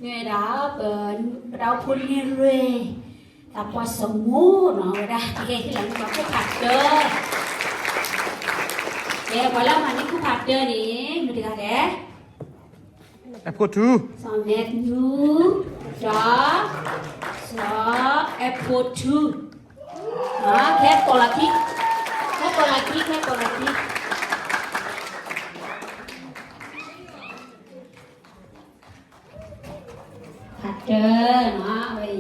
မ့ၢ်ဝဲဒၣ် ပ ပတၢ်အိၣ်ဖှိၣ်န့ၣ်ရ့ၣ် သးပှၢ်စီၤမိၢ်နီၤ ဝဲဒၣ် ကဟဲဟ့ၣ်လီၤန့ၢ်ပှၤခိၣ်ဖးတၢၢ်, ကဲ ပှၤလၢအမၤန့ၢ်ခိၣ်ဖးတၢၢ်န့ၣ် မ့ၢ်တဂၤလဲၣ်. အဲၣ်ဖိထူ, စီၤမဲၣ်နူ, ဒီး စီၤအဲၣ်ဖိထူ, ကဟဲပိာ်လီၤခံ, ကဟဲပိာ်လီၤခံ, ကဟဲပိာ်လီၤခံ. ဖးတၢၢ်နီၤ အဝဲ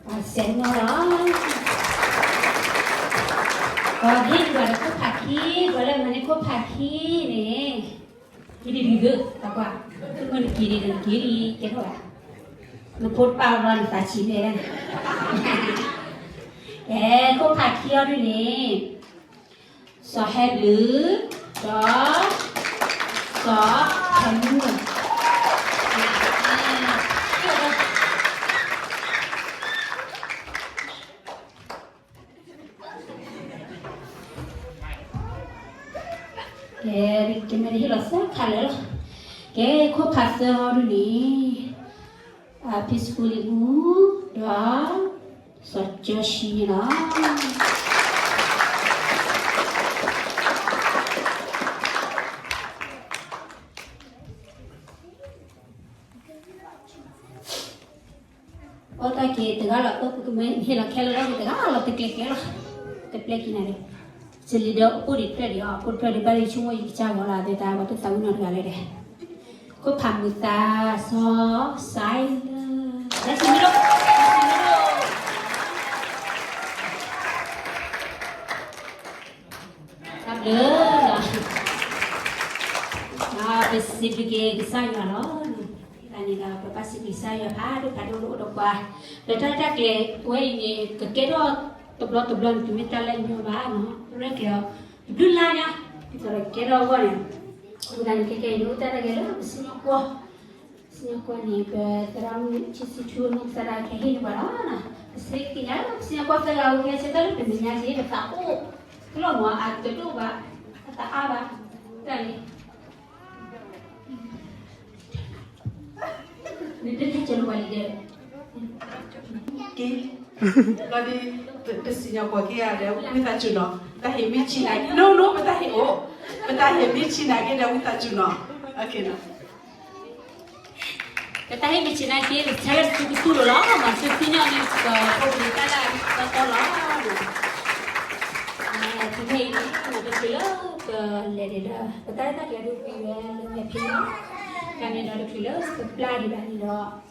အံၤ, ပှၤစဲးနီၤလီၤ, ပှၤဟ့ၣ်ဒံးဘၣ်ဒီးခိၣ်ဖးခံ, ပှၤလၢမၤန့ၢ်ခိၣ်ဖးခံန့ၣ်, ကဒံဒံဒၢ သးကွၢ်, မ့ၢ်နက့ၤဒံးနက့ၤဒံး ကဲထီၣ်ဘၣ်, နဖိတပာ်အီၤဒီးနသးဆံးမဲာ်လဲၣ်, ကဲ ခိၣ်ဖးခံအီၤဒ်န့ၣ် စီၤဟဲဘျုး, ဒီး စီၤဟဲမူ, ကဲ ကမ့ၢ်တဟ့ၣ်လီၤသၢခါလၢာ်လီၤ, ကဲ ခိၣ်ဖးသၢအီၤဒ်န့ၣ် ဖံစကူလံမူ, ဒီး စီၤကၠီဆံန့ၣ်လီၤ. အိၣ်တၢ်က့ၤတဂၤလီၤ ပကမ့ၢ်ဟ့ၣ်လီၤခဲလၢာ်လီၤ တဂၤလီၤ တကျဲၤကျဲၤလီၤ, တပျဲက့ၤနၤန့ၣ်, စလံဒီးအိၣ်ဒံးတဖျၢၣ်ဒံးအီၤ အိၣ်တဖျၢၣ်ဒံး ဘၣ်လၢဆိကမိၣ်ယကစၢ်ဂီၤလီၤ အသးဝဲတသးဝံၣ်နီတဂၤလဲၣ်ဒီး, ခိၣ်ဖးမုာ်သး စီၤစဲးလၢ, ဒ်စံးမ့ၢ်ဒိၣ်, ဒ်စံးမ့ၢ်ဒိၣ် တၢ်ဘျုးလီၤ, ပစံးဘျုးက့ၤကစၢ်ယွၤလီၤ. တၢ်န့ၣ်ဒီး ပဘၣ်စံးဘျုးကစၢ်ယွၤဖးဒိၣ်ဖးဒိၣ်လၢအိၣ်ဒီးပှၤ, ဒီးတၢ်တၢ်ကျဲၤဝဲအံၤန့ၣ် ကကဲထီၣ်တဘျီတဘျီန့ၣ် တမ့ၢ်တၢ်လၢအညီဘၣ်နီၤ, ရဲၣ်ကျဲၤအီၤ တဘျုးလါညါ, ဒ်သိးဒီးကကဲထီၣ်အဂီၢ်န့ၣ်, အဃိသတးန့ၣ် ခဲကနံၣ်အံၤန့ၣ် အိၣ်တၢ်တၢ်ဂဲၤလၢပစံၣ်ညီၣ်ကွီၢ် စံၣ်ညီၣ်ကွီၢ်န့ၣ် ပသရၣ်မုၣ်ဆံဆံထူအနီၢ်ကစၢ်ဒၣ်ကဟ့ၣ်န့ၢ်ပှၤလီၤ. ပစံးသ့ၣ်ညါလၢ ပစံၣ်ညီၣ်ကွီၢ်သၢဂၤအံၤ ကဟဲဆၢထၢၣ်လၢပမဲာ်ညါက့ၤ ပသးအိၣ်, ကလီၢ်မး အတဒိၣ်ဘၣ်, အတအါဘၣ်, တၢ်န့ၣ် နတထံၣ်ကၢလၢပှၤလံၤဒဲး, က့ၤ, လီၤဒ်, ပစံၣ်ညီၣ်ကွီၢ်က့ၤဧါဒီး ဝံသးစူၤနီၤ, ပတၢ်ဟ့ၣ်မ့ၢ်ဆံးနၤ, no no ပတၢ်ဟ့ၣ်အိၣ်, ပတၢ်ဟ့ၣ်မ့ၢ်ဆံးနၤက့ၤဒီး ဝံသးစူၤနီၤ, ပတၢ်ဟ့ၣ်မ့ၢ်ဆံးနၤက့ၤ ပဆၢထၢၣ်စုကတူၢ်လိာ်လီၤ, မၤစၢၤသ့ၣ်ညါန့ၣ် ပဖိပလံၤတၢ်လၢအဂ့ၤတီတီလီၤ. ခဲအံၤန့ၣ် တချုးလၢပလဲၤဒံးဒီး ပတၢ်ရဲၣ်တၢ်ကျဲၤဒုးကွံာ်ဝဲလၢမဲာ်ဖံလီၤ, တၢ်န့ၣ်ဒီးတချုးလၢပပျၢ်ဒံးဘၣ်န့ၣ်ဒီး